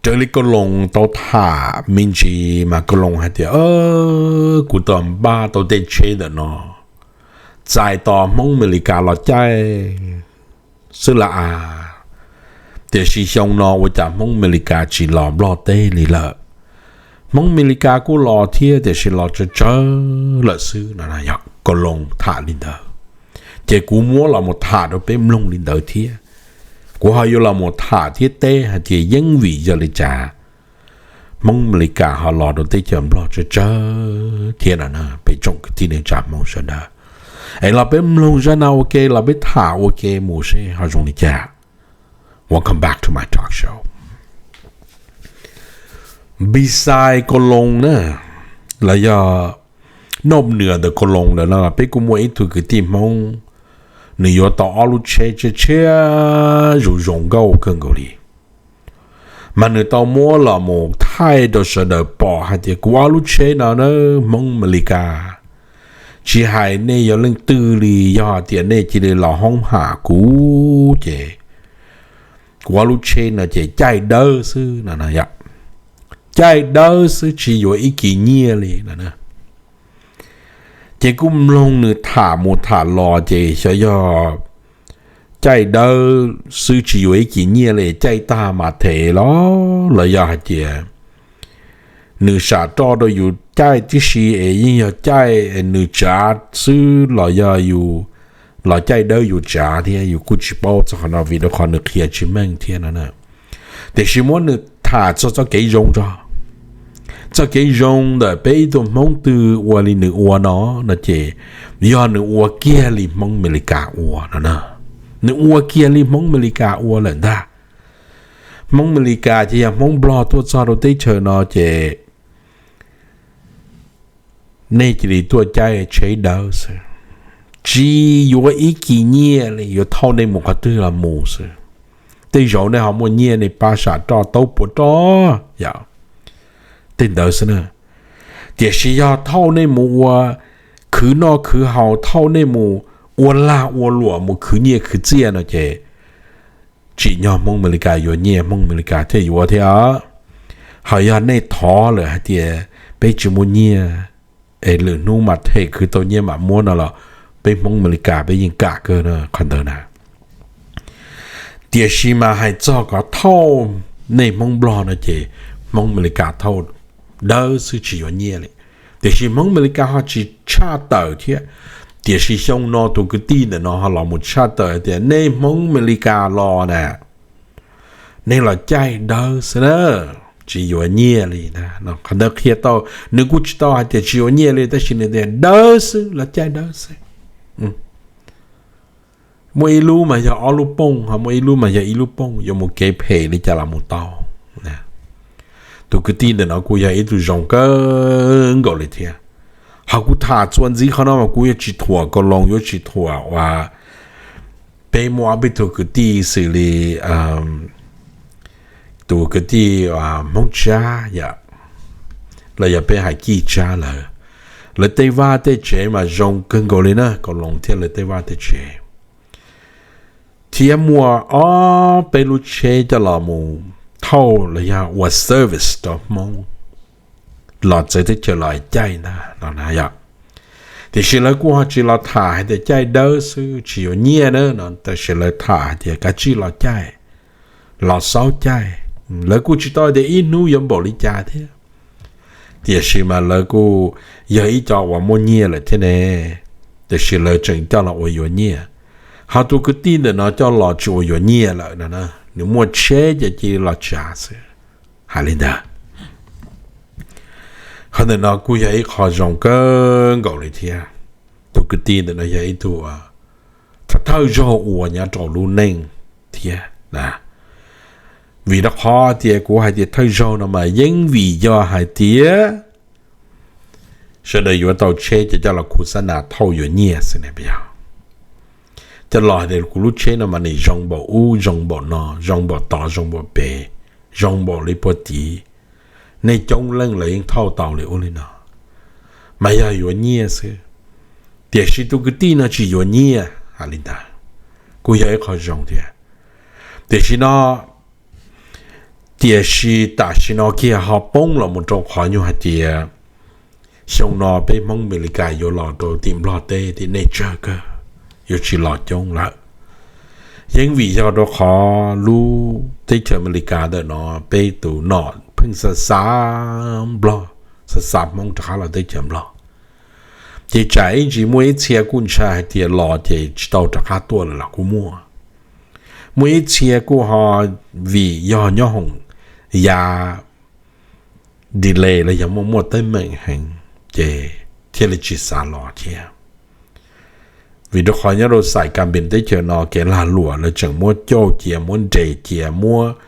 Raws li Kau Loos tau tham me ntsis mas Kau Loos hais tias, kuv tau npaj tau tej tsheb ntawm no txais tos Hmoob Amelikas los caij xwb las as. Tiam sis xyoo no ua cas Hmoob Amelikas tsis los Nplog teb li lawm? Hmoob Amelikas kuj los thiab tiam sis los tsawg tsawg lawm xwb no. Kau Loos tham li ntawd, ces kuv muab los mus tham rau peb mloog li ntawd thiab. Kuv ho yuav los mus tham thiab teb hais tias yeeb vim yog li cas Hmoob Amelikas ho los rau teb chaws Nplog tsawg tsawg thiab no na, peb tsoom kwv tij neej tsa Hmoob sawv daws. Es los peb mloog zaj no ua ke, los peb tham ua ke mus seb ho zoo li cas. Welcome back to my talk show. Beside Kau Loos na, los yog noj nws ntawm Kau Loos lawm no, peb kuj muaj ib tug kwv tij Hmoob, nws yuav tau ob lub tsheb tshiab tshiab zoo zoo nkauj kawg nkaus li. Mas nws tau muab los mus thaij rau sawv daws pom hais tias kuv ob lub tsheb no na, Hmoob Amelikas, tsis hais nej yog leej twg li, yog tias nej cia li los hoob ham kuv ces kuv ob lub tsheb no ces caij dawb xwb no. Caij dawb xwb tsis yuav ib kis nyiaj li no. Ces kuj mloog nws tham mus tham los ces xyov yog caij dawb xwb tsis yuav ib kis nyiaj li, caij tag mas them los los yog hais tias nws sam roj rau yus caij tib si es yeej yog caij nws tsav xwb los yog yus los caij dawb yus tsav thiab, yus kuj tsis paub txog qhov no vim rau qhov nws qhia tsis meej thiab no. Tiam sis muab nws tham txog txoj kev zoo tso, txoj kev zoo ntawm peb ib tug Hmoob twg ua li nws ua no, no ces yog nws ua kiag li Hmoob Amelikas ua no. Nws ua kiag li Hmoob Amelikas ua lawm ntag. Hmoob Amelikas ces yog Hmoob Nplog tuaj txog rau teb chaws no ces nej cia li tuaj caij tsheb dawb xwb, tsis yuav ib kis nyiaj li, yuav thauj nej mus qhov twg los mus xwb. Tej zaum nej ho muaj nyiaj nej pab sam roj tau puas roj yom, tej ntawd xwb na. Tiam sis yog thauj nej mus ua khwv noj khwv haus, thauj nej mus ua lag ua luam mus khwv nyiaj khwv txiaj no ces tsim nyog Hmoob Amelikas yuav nyiaj, Hmoob Amelikas thiaj yuav thiab. Ho yog nej thov lawm hais tias peb tsis muaj nyiaj, es lwm hnub mam them khwv tau nyiaj mam muab no los peb Hmoob Amelikas peb yeej kam kawg qhov ntawd na. Tiam sis mas hais txog qhov thauj nej Hmoob Nplog no ces Hmoob Amelikas thauj dawb xwb tsis yuav nyiaj li. Tiam sis Hmoob Amelikas ho tsis tshaj tawm thiab. Tiam sis xyoo no tus kwv tij ntawm no ho los mus tshaj tawm tias nej Hmoob Amelikas los na, nej los caij dawb xwb na, tsis yuav nyiaj li. Qhov ntawd qhia tau, nws kuj tsis tau hais tias tsis yuav nyiaj li, tab sis nws tias dawb xwb, los caij dawb xwb. Muaj ib lub mas yog ob lub pooj, ho muaj ib lub mas yog ib lub pooj, yuav mus kev phem li cas los mus tau. Tus kwv tij ntawm no kuj yog ib tug zoo kawg nkaus li thiab. Ho kuv tham txuas ntxiv qhov no mas kuv yuav tsis thuam Kau Loos, yuav tsis thuam uas peb muaj ob peb tug kwv tij xws li tus kwv tij Hmoob Tsab yom, los yog peb hais Kij Tsab lawm. Lawv tej vaj tej tsev mas zoo kawg nkaus li na, Kau Loos thiab lawv tej vaj tej tsev. Thiab muaj ob peb lub tsheb coj los mus thauj los yog ua service rau Hmoob los txawv teb chaws los caij ntag no na yom. Tiam sis lawv kuj ho tsis los tham hais tias caij dawb xwb tsis yuav nyiaj na no, tab sis lawv tham hais tias kav tsij los caij, los xaub caij. Lawv kuj tsis tau tias ib hnub yuav npaum li cas thiab, tiam sis mas lawv kuj yog ib co uas muaj nyiaj lawm thiab ne, tiam sis lawv tseem coj los ua yuav nyiaj. Ho tus kwv tij ntawm no coj los tsis ua yuav nyiaj lawm no, nws muaj tsheb ces cia li los tsav xwb, hais li ntawd. Qhov ntawm no kuj yog ib qho zoo kawg nkaus li thiab. Tus kwv tij ntawm no yog ib tug thawj zaug ua nyob rau lub neej thiab. Vim rau qhov tias kuv hais tias thawj zaug no mas yeej vim yog hais tias sawv daws yuav tau tsheb ces coj los khu xab nas thauj yuav nyiaj xwb ne. Coj los hais tias kuv lub tsheb no mas nws zoo npaum ub zoo npaum no, zoo npaum tod zoo npaum pem, zoo npaum li puag tid, nej coob leej lawv yeej thauj tau li ub li no, mas yog yuav nyiaj xwb. Tiam sis tus kwv tij no tsis yuav nyiaj hais li ntawd, kuj yog ib qho zoo thiab. Tiam sis no Tiam sis tam sim no kiag ho poob los mus rau qhov nyuag hais tias xyoo no peb Hmoob Amelikas yuav los rau tim Nplog teb tim nej tsawg kawg, yuav tsis los coob lawm. Yeej vim yog rau qhov lub teb chaws Amelikas ntawm no peb tus nom pheej xav xav Nplog, xav xav Hmoob rov qab los teb chaws Nplog. Ces tsam ib ntsis muaj ib txhia kuj ntshai hais tias los ces tsis tau rov qab tuaj lawm los kuj muaj. Muaj ib txhia kuj ho vim yog nyob hoom ya delay los yog muaj muaj teeb meem heev ces thiaj li tsis xav los thiab. Vim rau qhov nyob rau xais kas npes teb chaws no kev lag luam lawv tseem muab cauj cia, muab nres cia, muab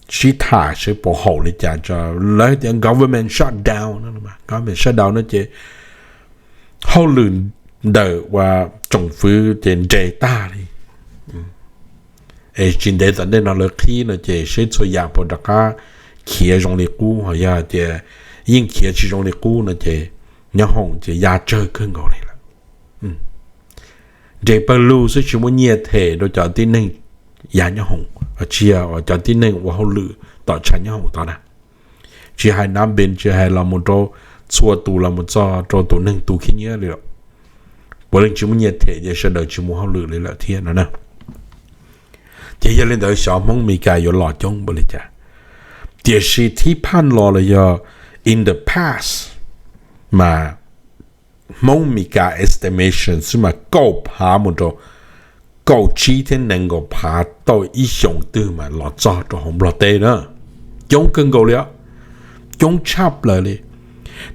sib tham seb puas haum li cas, lawv tias government shutdown, government shutdown no ces hauj lwm ntawm ua tsoom fwv ces nres tag li. Es tsis ntev tom ntej no lawv qhib no ces seb txhua yam puas rov qab khiav zoo li qub, ho yog hais tias yeej khiav tsis zoo li qub no ces nyob hoom ces ya tsawg kawg nkaus li lawm. Nres pawg lug xwb tsis muaj nyiaj them rau cov tib neeg ya nyob hoom, tsis yog cov tib neeg ua hauj lwm tom tshav nyob hoom tod na. Tsis hais nav npes tsis hais los mus rau txhua tus los mus txog rau tus neeg tu khib nyiab li lawm. Puav leej tsis muaj nyiaj them ces sawv daws tsis mus hauj lwm li lawm thiab no na. Ces yog li ntawd xyov Hmoob Amelikas yuav los coob npaum li cas. Tiam sis thib phaj los los yog in the past mas Hmoob Amelikas estimation xwb mas kaum phav mus rau kaum tsib thiab nees nkaum phav tau ib xyoos twg mas los txog rau hauv Nplog teb na. Coob kawg nkaus li os, coob tshaj plaws li.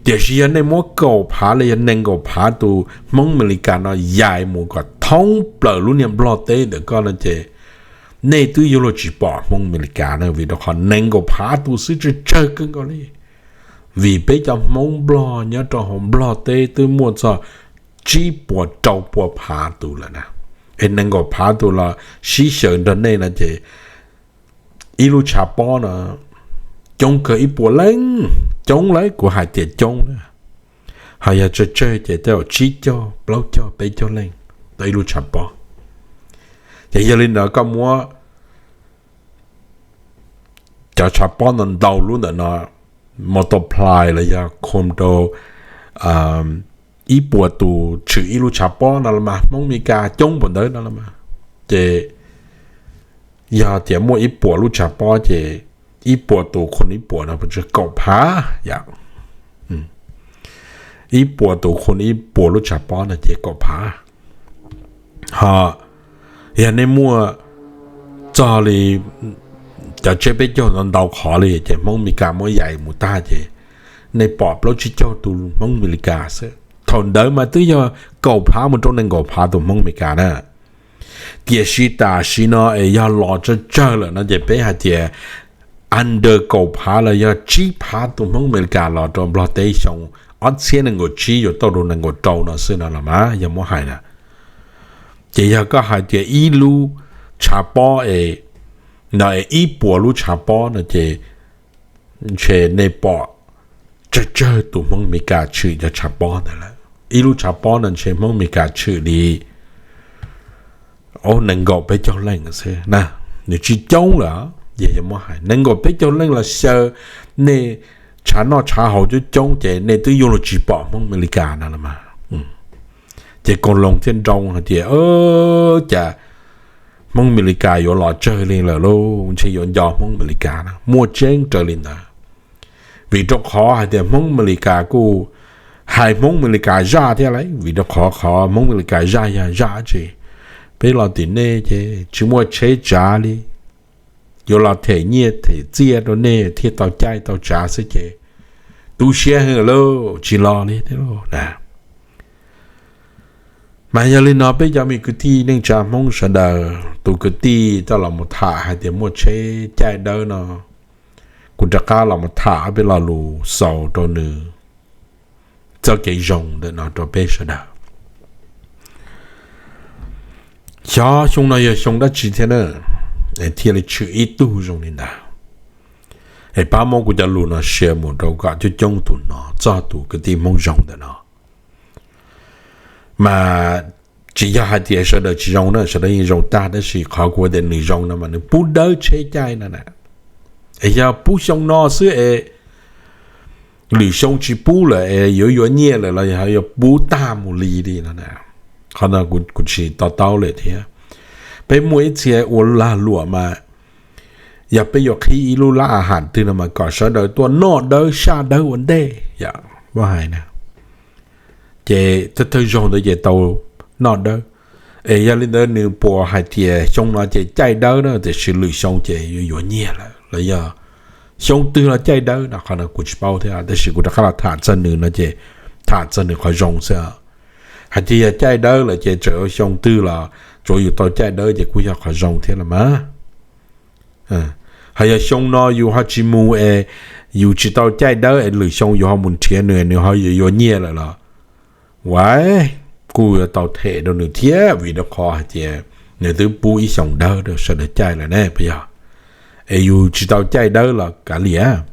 Tiam sis yog nej muab kaum phav los yog nees nkaum phav tus Hmoob Amelikas no yais mus kom thoob plaws lub niag Nplog teb ntawm koj no ces nej twb yuav luag tsis pom Hmoob Amelikas na, vim rau qhov nees nkaum phav tus xwb tsawg tsawg kawg nkaus li. Vim peb cov Hmoob Nplog nyob rau hauv Nplog teb twb muaj txog tsib puas rau pua phav tus lawm na. Es nees nkaum phav tus los sib xyaw nrog nej no ces ib lub tshav pob no coob kawg ib puas leej, coob lawm kuv hais tias coob na. Ho yog tsawg tsawg ces tej zaum tsib caug plaub caug peb caug leej tau ib lub tshav pob. Ces yog li ntawd koj muab cov tshav pob ntau ntau lub ntawm no multiply los yog khom rau ib puas tus tshwm ib lub tshav pob no los mas Hmoob Amelikas coob npaum ntawd no los mas. Ces yog tias muaj ib puas lub tshav pob ces ib puas tus khom ib puas no puas tsawg? Kaum phav yom. Ib puas tus khom ib puas lub tshav pob no ces kaum phav. Ho yog nej muaj txog li cov tsiab peb caug ntau ntau qhov li ces Hmoob Amelikas muab yais mus tag ces nej pom plaub tsib caug tus Hmoob Amelikas xwb. Thaum ntawd mas twb yog kaum phav mus rau nees nkaum phav tus Hmoob Amelikas na. Tiam sis tam sim no es yog los tsawg tsawg lawm no ces peb hais tias under kaum phav los yog tsib phav tus Hmoob Amelikas los rau Nplog teb xyoo ob txhiab nees nkaum tsib yuav tau rau nees nkaum rau no xwb no los mas yog muab hais na. Ces yog koj hais tias ib lub tshav pob es no es ib puas lub tshav pob no ces ntshe nej pom tsawg tsawg tus Hmoob Amelikas tshwm cov tshav pob ntawd lawm. Ib lub tshav pob no ntshe Hmoob Amelikas tshwm li nees nkaum peb caug leej xwb na. Nws tsis coob lawm, yog muab hais nees nkaum peb caug leej los xyaw nej tshav noj tshav haus coob coob ces nej twb yuav luag tsis pom Hmoob Amelikas no los mas. Ces koom loo thiaj nroo hais tias cas Hmoob Amelikas yuav los tsawg li lawm lauj, ntshe yuav nco Hmoob Amelikas na. Muaj tseeb raws li ntawd, vim rau qhov hais tias Hmoob Amelikas kuj hais Hmoob Amelikas zaj thiab lauj, vim rau qhov qhov Hmoob Amelikas zaj yog zaj dab tsi, peb los tim nej ces tsis muaj tsheb tsav li, yuav los them nyiaj them txiaj rau nej thiaj tau caij tau tsav xwb ces tu siab heev lauj, tsis los li thiab lauj na. Mas yog li no peb cov me kwv tij neej tsa Hmoob sawv daws, tus kwv tij tau los mus tham hais tias muaj tsheb caij dawb no, kuv rov qab los mus tham ob peb lo lus xaus rau nws txoj kev zoo ntawm no rau peb sawv daws. Xyov xyoo no yog xyoo dab tsi thiab na, es thiaj li tshwm ib tug zoo li ntawd. Es pab muab kuv cov lus no share mus rau kom coob coob tus hnov txog tus kwv tij Hmoob zoo ntawm no. Mas tsis yog hais tias sawv daws tsis zoo na, sawv daws yeej zoo tag, tab sis qhov kuv tias nws zoo no mas nws pub dawb tsheb caij no na. Es yog pub xyoo no xwb es lwm xyoo tsis pub lawm es yuav yuav nyiaj lawm los yog yuav pub tag mus li li no? Qhov no kuv tsis to taub lawm thiab. Peb muaj ib txhia ua lag luam mas yog peb yuav qhib ib lub lab a has twg no mas kom sawv daws tuaj noj dawb saj dawb ua ntej, yog muab hais na, ces thawj thawj zaug ntawd ces tau noj dawb. Es yog li ntawd nws puas hais tias xyoo no ces caij dawb na tiam sis lwm xyoo ces yuav yuav nyiaj lawm los yog xyoo twg los caij dawb no? Qhov no kuv tsis paub thiab, tab sis kuv rov qab los tham txog nws no ces tham txog nws qhov zoo xwb. Hais tias yog caij dawb lawm ces txawm xyoo twg los tsuav yus tau caij dawb ces kuj yog qhov zoo thiab los mas. Hos yog xyoo no yus ho tsis mus es yus tsis tau caij dawb es lwm xyoo yus ho mus nrhiav nws, nws ho yuav yuav nyiaj lawm los, ua, kuj yuav tau them rau nws thiab vim rau qhov hais tias nws twb pub ib xyoos dawb rau sawv daws caij lawm ne puas yog? Es yus tsis tau caij dawb los kav liam.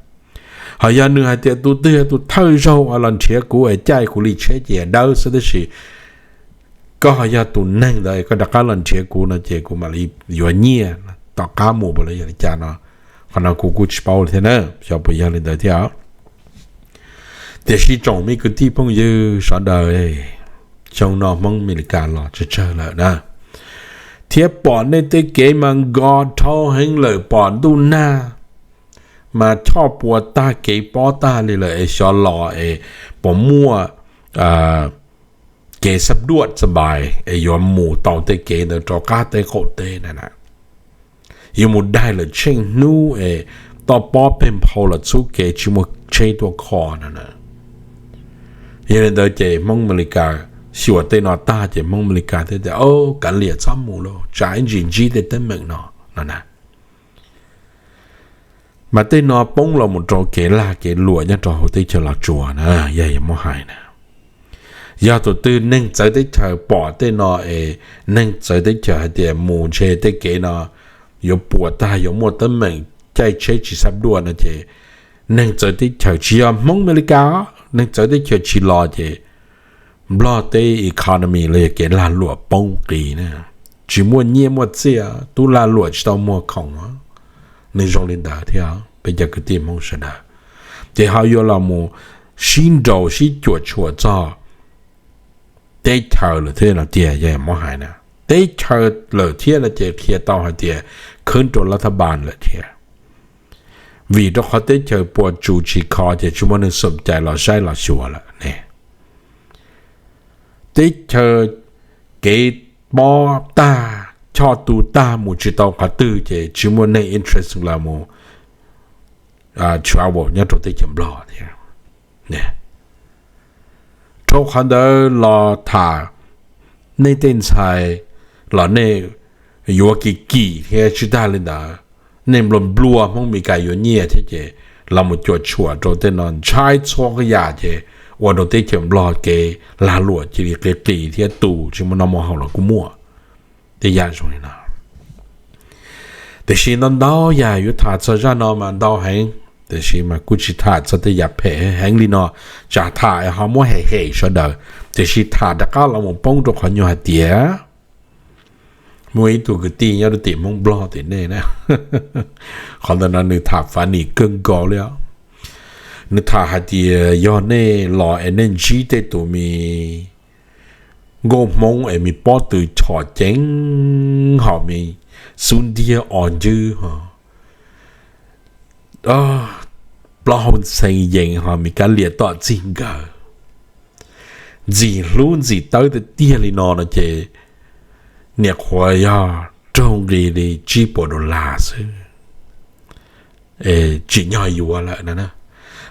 Hos yog nws hais tias tus twg yog tus thawj zaug uas los nrhiav kuv es caij kuv li tsheb ces dawb xwb, tab sis koj ho yog tus neeg ntawd koj rov qab los nrhiav kuv no ces kuv mam li yuav nyiaj tom qab mus puas los yog li cas no, qhov no kuv kuj tsis paub li thiab na, xyov puas yog li ntawd thiab. Tiam sis tsoom me kwv tij phooj ywg sawv daws, xyoo no Hmoob Amelikas los tsawg tsawg lawm na, thiab pom nej tej kev mas nkos dhau heev lawm, pom ntuj nag mas choj puas tag kev pob tag li lawm es xyov los es puas muaj kev xab duaj xab npais es yuav mus tau tej kev ntawd rau qab teb qaum teb na. Yuav mus daig lawm tsheej hnub es toj pob peg nphau los txhub kev tsis muaj tsheb tuaj kho no na. Yog li ntawd ces Hmoob Amelikas xyuas tej no tag ces Hmoob Amelikas thiaj tias, kav liam txhob mus lauj, tsam ib ntsis ntsib tej teeb meem no no na. Mas tej no poob los mus rau kev lag kev luam nyob rau hauv teb chaws Los Tsuas na, yog yuav muab hais na. Yog tus twg neeg txawv teb chaws pom tej no es neeg txawv teb chaws hais tias mus ntshe tej kev no yuav puas tag, yuav muaj teeb meem caij tsheb tsis xab duaj no ces neeg txawv teb chaws tsis yog Hmoob Amelikas, neeg txawv teb chaws tsis los ces Nplog teb economy los yog kev lag luam poob qis na, tsis muaj nyiaj muaj txiaj, tub lag luam tsis tau muag khoom. Nws zoo li ntawd thiab peb cov kwv tij Hmoob sawv daws, ces ho yuav los mus sib nraus sib cuam tshuam txog teb chaws lawm thiab no tiag. Yog muab hais na, teb chaws lawm thiab no ces qhia tau hais tias khwb rau lav thab npas lawm thiab, vim rau qhov teb chaws puas tsus tsis kho ces tsis muaj neeg xom cai los saib los xyuas lawm ne. Teb chaws kev pob tag, choj tu tag mus tsis tau qhov twg ces tsis muaj neeg interest los mus travel nyob rau teb chaws Nplog thiab. Rau qhov ntawd los tham nej tej ntxhais los nej yuav kim kim thiab tsis tag li ntawd, nej nplua nplua Hmoob Meskas yuav nyiaj thiab ces los mus cuam tshuam rau tej no ntshai txhua yam ces ua rau teb chaws Nplog kev lag luam cia li qis qis thiab tus tsis muaj noj muaj haus los kuj muaj. Tej yam zoo li no. Tiam sis ntau ntau yam yuav tham txog zaj no mas ntau heev, tiam sis mas kuj tsis tham txog tej yam phem heev li no, tsam tham ho muab hem hem sawv daws. Tiam sis tham rov qab los mus poob rau qhov nyuag hais tias muaj ib tug kwv tij nyob rau tim Hmoob Nplog tim nej na, qhov ntawd no nws tham fav nim kawg nkaus li os. Nws tham hais tias yog nej los es nej ntsib tej tus me nkauj Hmoob es me pob tw chom ceev hom me xub ntiag os ncwb ho plaub hau ntxhee yees ho me kab liam tom txij nkawm, ntxim hlub ntxim tawb tiag tiag li no no ces niam qhuav yog raug nqi li tsib puas dollar xwb, tsim nyog yuav lawm no.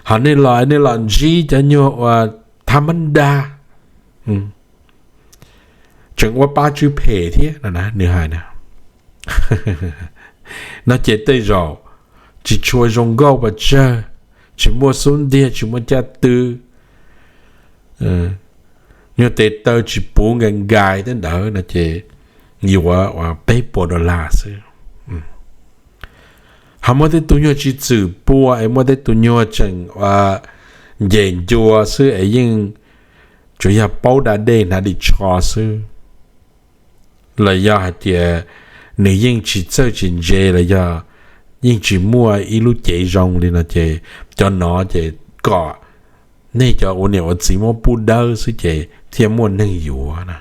Ho nej los nej los ntsib cov nyuag uas thab mab da tseem ua pab tswv phem thiab no na, nws hais na. No ces tej zaum tsis tshua zoo nkauj pes tsawg, tsis muaj xub ntiag tsis muaj caj tw, nyuag tes taw tsis puv nkais nkais tej ntawd no ces yuav peb puas dollar xwb. Ho muaj tej tus nyuag tsis txwm pua es muaj tej tus nyuag tseem nce ncua xwb es yeej tsuas yog paub da dej hnav ris tsho xwb, los yog hais tias nws yeej tsis txawj tsis ntse los yog yeej tsis muaj ib lub cev zoo li no ces cov no ces kom nej cov ua niam ua txiv muab pub dawb xwb ces thiaj muaj neeg yuav na.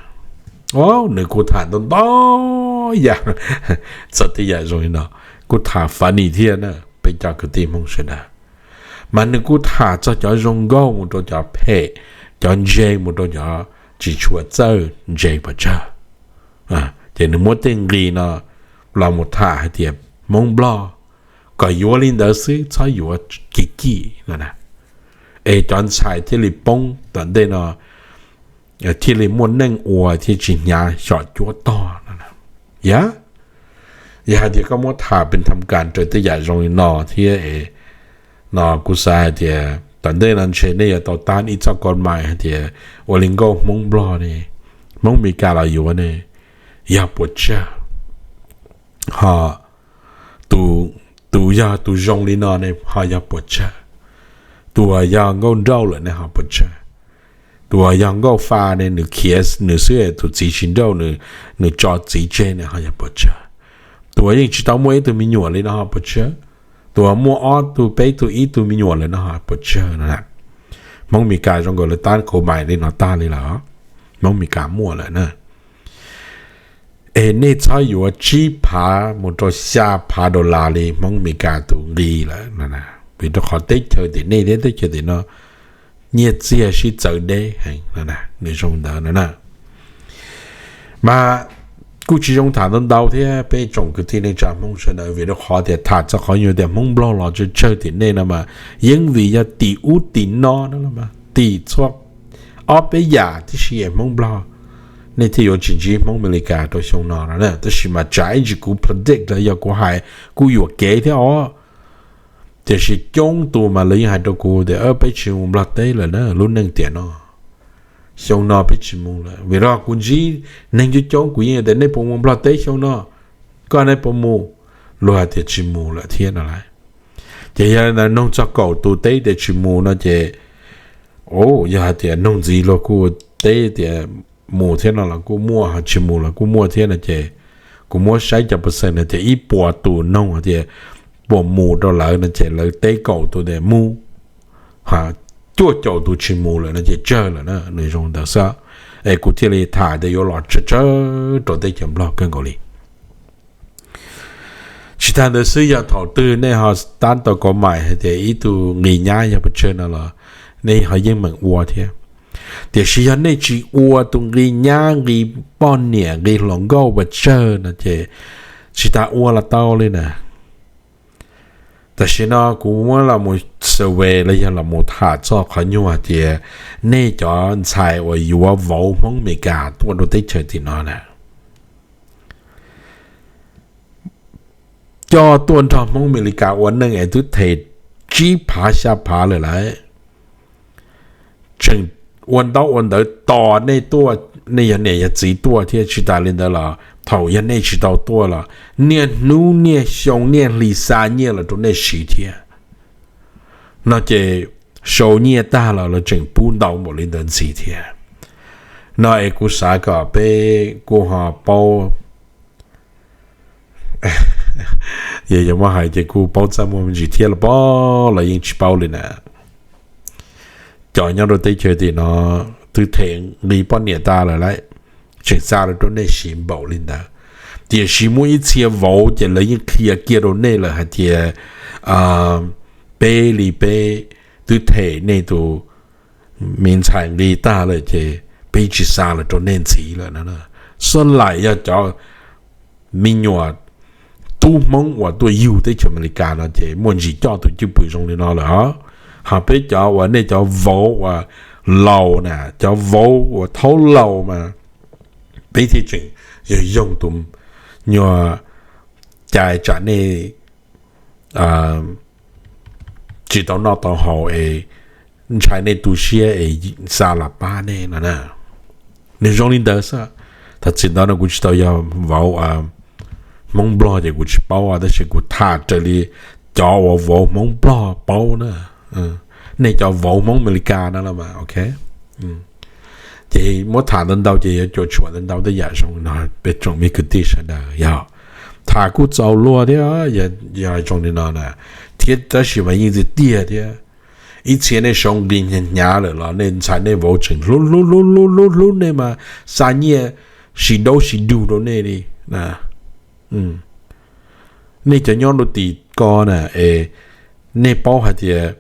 Nws kuj tham ntau ntau yam txog tej yam zoo li no, kuj tham funny thiab na peb cov kwv tij Hmoob sawv daws. Mas nws kuj tham txog cov zoo nkauj mus rau cov phem, cov ntse mus rau cov tsis tshua txawj ntse pes tsawg. Ces nws muab tej nqi no los mus tham hais tias Hmoob Nplog kom yuav li ntawd xwb, txhob yuav kim kim no na, es cov ntxhais thiaj li poob tom ntej no, thiaj li muaj neej ua thiaj tsis hnyav xyom cuab tog no. Yog, yog hais tias koj muab tham pes tham kas raws tej yam zoo li no thiab no, kuv xav hais tias tom ntej no ntshe nej yuav tau tab ib txoj koj mais hais tias ua li nkauj Hmoob Nplog ne, Hmoob Meskas los yuav ne, yog puas tsawg? Ho tus yog tus zoo li no ne ho yog puas tsawg? Tus uas yog nkauj nrauj lawm ne ho puas tsawg? Tus uas yog nkauj fa ne nws khiav nws xwb, tus txiv tsis nrauj, nws tso txiv tseg ne ho yog puas tsawg? Tus uas yeej tsis tau muaj ib tug me nyuam li no ho puas tsawg? Tus uas muaj ob tug peb tug ib tug me nyuam lawm no ho puas tsawg no? Hmoob Meskas zoo nkaus li tab koj mais li no tag li lawm, Hmoob Meskas muaj lawm na. Es nej txhob yuav tsib phav mus rau xya phav dollar li Hmoob Meskas tus nqi lawm no, vim rau qhov teb chaws tim nej thiab teb chaws tim no nyiaj txiag sib txawv deb heev no, nws zoo ntawd no na. Mas kuj tsis zoo tham ntau ntau thiab peb tsoom kwv tij neej tsa Hmoob sawv daws, vim rau qhov tias tham txog qhov nyuag tias Hmoob Nplog los tsawg tsawg tim nej no mas yeej vim yog tim ub tim no no mas tim txhua ob peb yam tib si es Hmoob Nplog, nej thiaj yuav tsis ntsib Hmoob Amelikas rau xyoo no no. Tab sis mas tsam ib ntsis kuv predict los yog kuv hais kuj yuam kev thiab os. Tiam sis coob tus mas lawv yeej hais rau kuv tias peb tsis mus Nplog teb lawm na, lub neej tiam no, xyoo no peb tsis mus lawm. Vim rau kuv ntsib neeg coob coob, kuv yeej tias nej puas mus Nplog teb xyoo no, koj nej puas mus? Luag hais tias tsis mus lawm thiab no lauj. Ces yog li ntawd noog txog kaum tus teb tias tsis mus no ces, yog hais tias noog ntxiv luag kuj teb tias mus thiab no los kuj muaj, ho tsis mus los kuj muaj thiab no ces kuv muab saib cov percent no tias ib puas tus noog hais tias puas mus rau lawv no ces lawv teb kaum tus tias mus, cuaj caum tus tsis mus lawm no ces tsawg lawm na, nws zoo ntawd xwb. Es kuv thiaj li tham tias yuav los tsawg tsawg rau teb chaws Nplog kawg nkaus li. Tsis tas ntawd xwb, yog thaum twg nej ho tab tau kov mais hais tias ib tug nqi nyab yog pes tsawg no los nej ho yeej meem ua thiab. Tiam sis yog nej tsis ua tus nqi nyab, nqi poj niam, nqi hluas nkauj pes tsawg no ces tsis tas ua los tau li na. Tam sim no kuv muab los mus survey los yog los mus tham txog qhov nyuag hais tias nej cov ntxhais uas yuav vauv Hmoob Amelikas tuaj rau teb chaws tim no na, coj tuaj nrog Hmoob Amelikas ua neej es twb them tsib phav xya phav lawm lauj, tseem ua ntaub ua ntawv tos nej tuaj, nej yog niam yog txiv tuaj thiab. Tsis tas li ntawd los thaum yog nej tsis tau tuaj los niaj hnub niaj xyoo niaj hli xa nyiaj los rau nej siv thiab no ces sau nyiaj tag los lawv tseem pub ntau npaum li ntawd ntxiv thiab no. Es kuv xav kom peb kuj ho paub, yog muab hais ces kuj paub txaj muag me ntsis thiab los pab los yeej tsis paub li na. Cov nyob rau teb chaws tim no twb them nqi poj niam tas lawm lauj, tseem xa los rau nej siv npaum li ntawd. Tiam sis muaj ib txhia vauv ces lawv yeej qhia kiag rau nej lawm hais tias peb li peb twb them nej tus me ntxhais nqi tag lawm ces peb tsis xa los rau nej ntxiv lawm no. Xub laim yog cov me nyuam tub Hmoob uas tuaj yug teb chaws Amelikas no ces muaj ntsis coj tus cwj pwm zoo li no lawm os. Ho peb cov uas nej cov vauv uas laus na, cov vauv uas thaub laus mas peb thiaj tseem yog yoog tus nyuag cai tsam nej tsis tau noj tau haus es ntshai nej tu siab es xa los pab nej no na. Nws zoo li ntawd xwb. Thaum txim ntawd no kuv tsis tau yog vauv Hmoob Nplog ces kuv tsis paub, tab sis kuv tham raws li cov uas vauv Hmoob Nplog paub na. Nej cov vauv Hmoob Amelikas no los mas ok. Ces muab tham ntau ntau ces yuav cuam tshuam ntau ntau tej yam zoo no peb tsoom me kwv tij sawv daws yog. Tham kuj txaus luag thiab, yog zoo li no na, thiab tab sis mas yeej tiag tiag thiab. Ib txhia nej sau nqi hnyav hnyav lawm los nej ntxhais nej vauv tseem hlub hlub hlub hlub hlub hlub nej mas xa nyiaj si daub si dug rau nej li. Nej cov nyob rau tim ko na es nej paub hais tias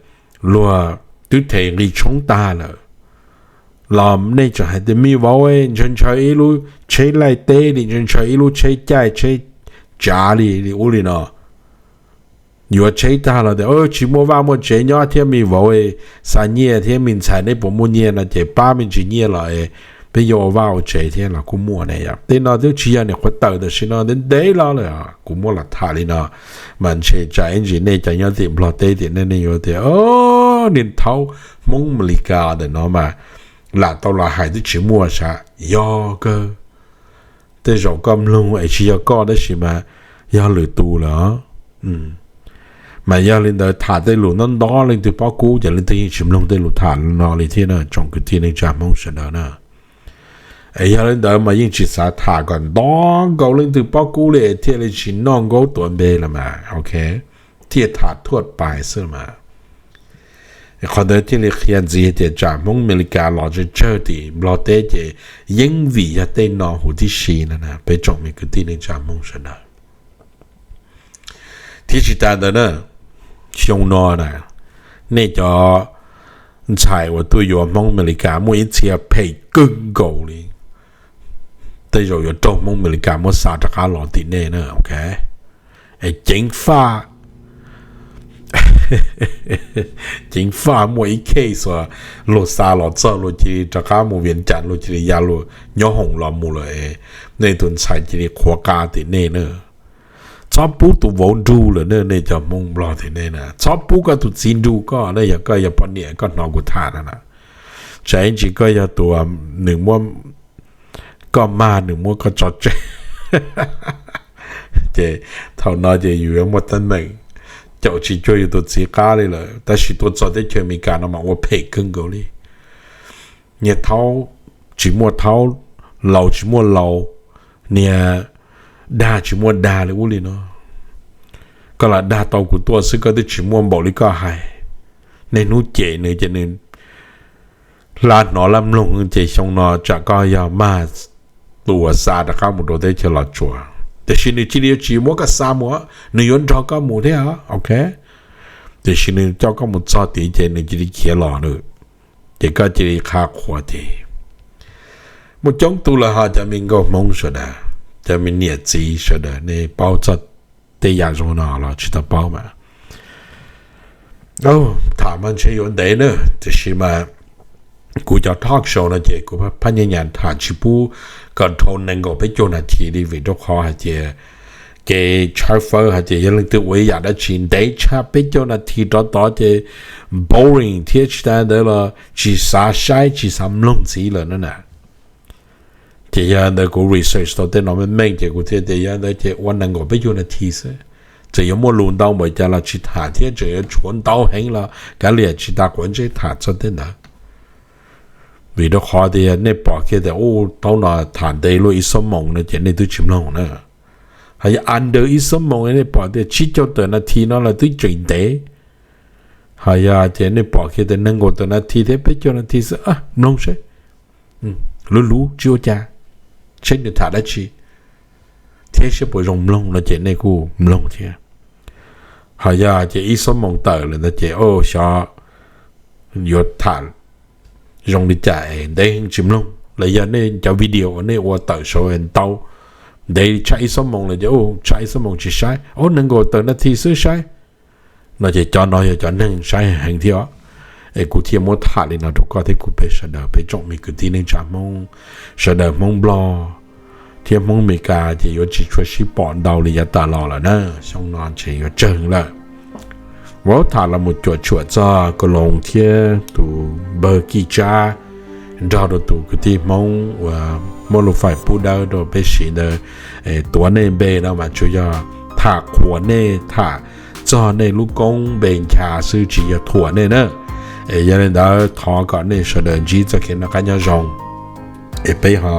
luag twb them nqi tshoob tag lawm los nej tseem hais tias me vauv ntshaw ntshaw ib lub tsheb laij teb li, ntshaw ntshaw ib lub tsheb caij tsheb tsav li li ub li no. Yuav tsheb tag los tias tsis muaj vaj muaj tsev nyob thiab me vauv, xa nyiaj thiab me ntxhais neb puas muaj nyiaj no ces pab me ntsis nyiaj los peb yuav ua vaj ua tsev thiab los kuj muaj ne. Yog tej no twb tsis yog niam qhuav tawm tam sim no ntev ntev los lawm, kuv muab los tham li no mas ntshe tsam ib ntsis nej cov nyob tim Nplog teb tim nej nej yuav tias niag thaub Hmoob Amelikas ntawm no mas lam tau los hais twb tsis muaj sav. Yog kawg, tej zaum koj mloog es tsis yog koj tab sis mas yog lwm tus lawm. Mas yog li ntawd tham tej lus ntob ntob leej twg paub kub ces leej twg yeej tsis mloog tej lus tham no li thiab na tsoom kwv tij neej tsa Hmoob sawv daws na. Es yog li ntawd mas yeej tsis xav tham kom nto nkaus leej twg paub kub li thiaj li tsis noj nkaub tuav npe los mas, ok, thiaj tham thuaj pais xwb mas. Qhov ntawd thiaj li qhia ntxiv tias tsam Hmoob Amelikas los tsawg tsawg tim Nplog teb ces yeej vim yog tej no huv tib si no na peb tsoom me kwv tij neej tsa Hmoob sawv daws. Thiab tsis tas ntawd na, xyoo no na, nej cov ntxhais uas tuaj yuav Hmoob Amelikas muaj ib txhia phem kawg nkaus li, tej zaum yuav raug Hmoob Amelikas muab xa rov qab los tim nej na, ok. Es ceev faj, ceev faj muaj ib case uas luag xa los txog luag cia li rov qab mus Vias Cas, luag cia li ya luag nyob hoom los mus lawm, nej tus ntxhais cia li qhuav qa tim nej na. Txhob pub tus vauv nrug lawm na, nej cov Hmoob Nplog tim nej na, txhob pub koj tus txiv nrug koj na, yog koj yog poj niam koj hnov kuv tham no na. Tsam ib ntsis koj yog tus, nws muab koj mag nws muab koj tso tseg, ces thaum no ces yus yuav muaj teeb meem, caum tsis cuag yus tus txiv qab li lawm. Tab sis tuaj txog teb chaws Amelikas no mas ua phem kawg nkaus li. Niag thaub tsis muaj thaub, laus tsis muaj laus, niag dag tsis muaj dag li ub li no. Koj lam dag tau kuv tuaj xwb koj twb tsis muaj npaum li koj hais. Niaj hnub cem nws ces nws hla hnov laj mloog ces xyoo no tsam koj yog mag tus uas xa rov qab mus rau teb chaws Los Tsuas, tiam sis nws cia li yuav tsis muab koj xa mus, nws yuav nrog koj mus thiab, ok. Tiam sis nws coj koj mus txog tid ces nws cia li khiav los lawm, ces koj cia li qha qhuas ces muaj coob tus lawm ho cov me nkauj Hmoob sawv daws, cov me niam txiv sawv daws nej paub txog tej yam zoo no los tsis tau paub mas tham mas ntshe yuav ntev na, tiam sis mas kuv cov talk show no ces kuv phaj nyaj nyas tham tsis pub kom dhau nees nkaum peb caug nas this li vim rau qhov hais tias kev tshawb fawb hais tias yog leej twg ua ib yam dab tsi ntev tshaj peb caug nas this rov tod ces boring thiab tsis tas ntawd los tsis xav saib tsis xav mloog ntxiv lawm na na. Ces yog ntawd kuv research tau tej no meej meej ces kuv thiaj tias yog ntawd ces ua nees nkaum peb caug nas this xwb, txawm yuav muaj lus ntau npaum cas los tsis tham thiab tseem yuav tshuav ntau heev los kav liam tsis tas quav ntsej tham txog tej ntawd. Vim rau qhov tias nej pom kiag tias ub thaum no tham ntev luaj ib xuab moos no ces nej twb tsis mloog na. Ho yog under ib xuab moos nej pom tias tsib caug tawm nas this no los twb tseem ntev. Ho yog tias nej pom kiag tias nees nkaum tawm nas this thiab peb caug nas this xwb, mloog seb, luv luv tsis ua cas, seb nws tham dab tsi thiab seb puas zoo mloog no ces nej kuj mloog thiab. Ho yog ces ib xuab moos tawm lawm ntawd ces xyov yuav tham zoo li cas es ntev heev tsis mloog, los yog nej cov video uas nej ua tawm saud ntau, ntev tshaj ib xuab moos lawm ces tshaj ib xuab moos tsis saib, nees nkaum tawm nas this xwb saib, no ces cov no yog cov neeg saib heev thiab os. Es kuv thiaj muab tham li no rau koj thiab kuv peb sawv daws peb tsoom me kwv tij neej tsa Hmoob, sawv daws Hmoob Nplog thiab Hmoob Amelikas ces yuav tsis tshua sib pom ntau li yav tas los lawm na, xyoo no ces yuav tsawg lawm. Vauv tham los mus cuam tshuam txog Koos Loos thiab tus npawg Kij Tsab nrog rau tus kwv tij Hmoob uas muab lub fais pub dawb rau peb siv ntawd, tuav nej npe no mas tsuas yog tham qhuas nej, tham txog nej lub koob npe ncha xwb tsis yog thuam nej na. Es yog li ntawd thov kom nej sawv daws ntsib txoj kev noj qab nyob zoo. Es peb ho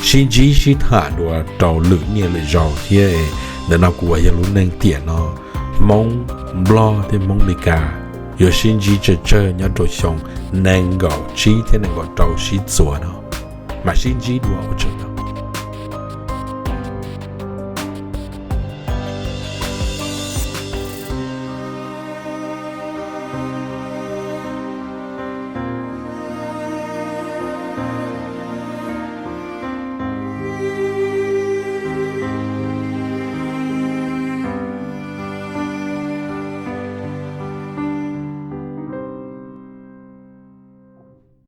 sib ntsib sib tham dua rau lwm niaj lwm zaus thiab. Ntawm no kuv uas yog lub neej tiam no, Hmoob Nplog thiab Hmoob Meskas yuav sib ntsib tsawg tsawg nyob rau xyoo nees nkaum tsib thiab nees nkaum rau sib txuas no, mas sib ntsib dua ua tsaug.